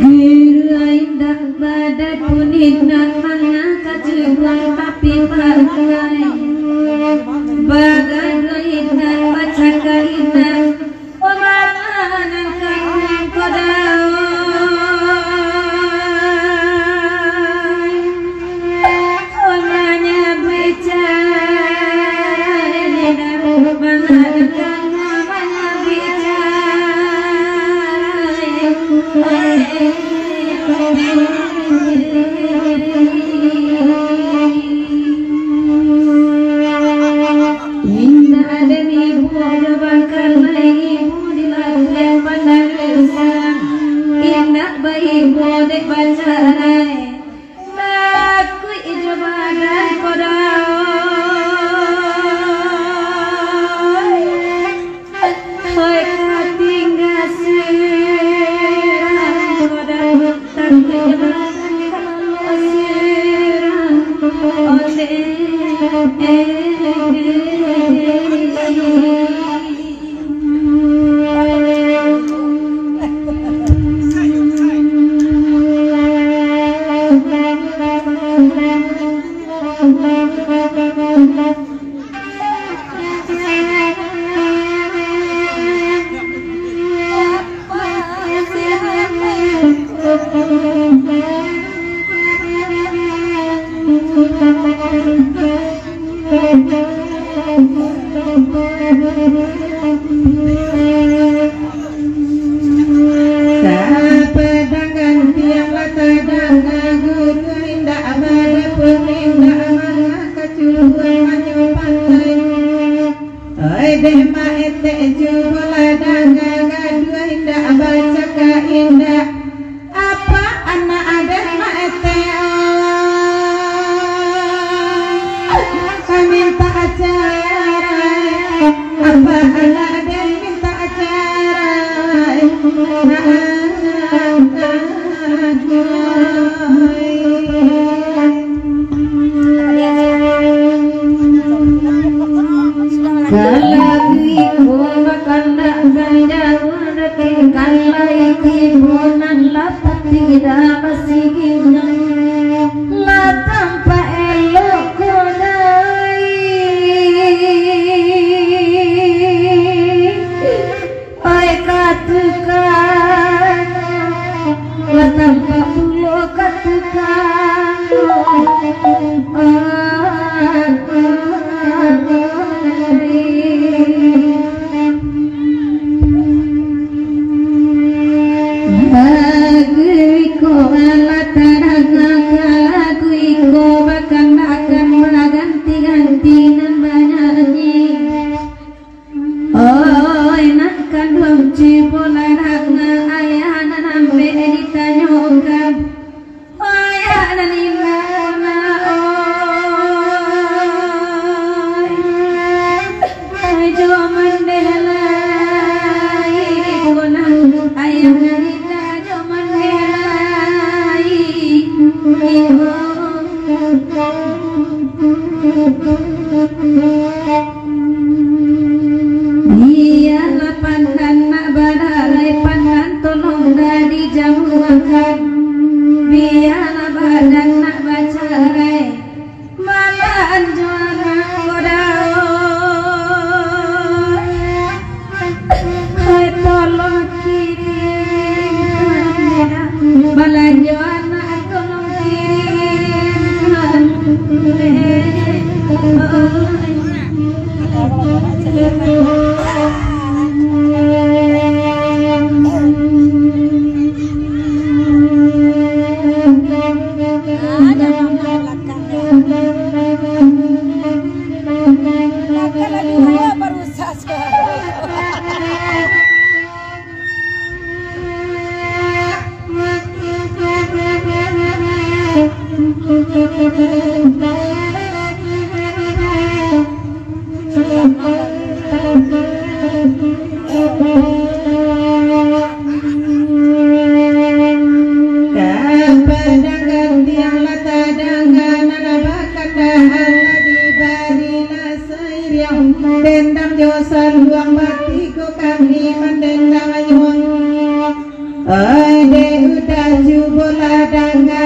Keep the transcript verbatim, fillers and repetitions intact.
Guru indak badai pun indak mangaka juang tapi pakai. Bagaduah indak bacakak indak. Indak ado ibu jo bangkalai, ibu di ladang panarisan. Indak baibu dek bacarai, takuik jo badan kodai. Hoi, katingga surang, kodai. Tapadang gantiang lah tadanga guru, indak badai pun indak mangaka juang hanyo pandai. Oi deh maetek juo lah danga gaduah, indak bacakak indak. Apa anak deh maetek, oh, minta cerai? Apa anak deh minta cerai? Kalau iko bakandak ganjaran, kalau iko nan lapeh tidak basiginan, lah tampak elok ko dai. Oi katuka. Kami mandendang ayuang. Ai dek udah cubolah danga.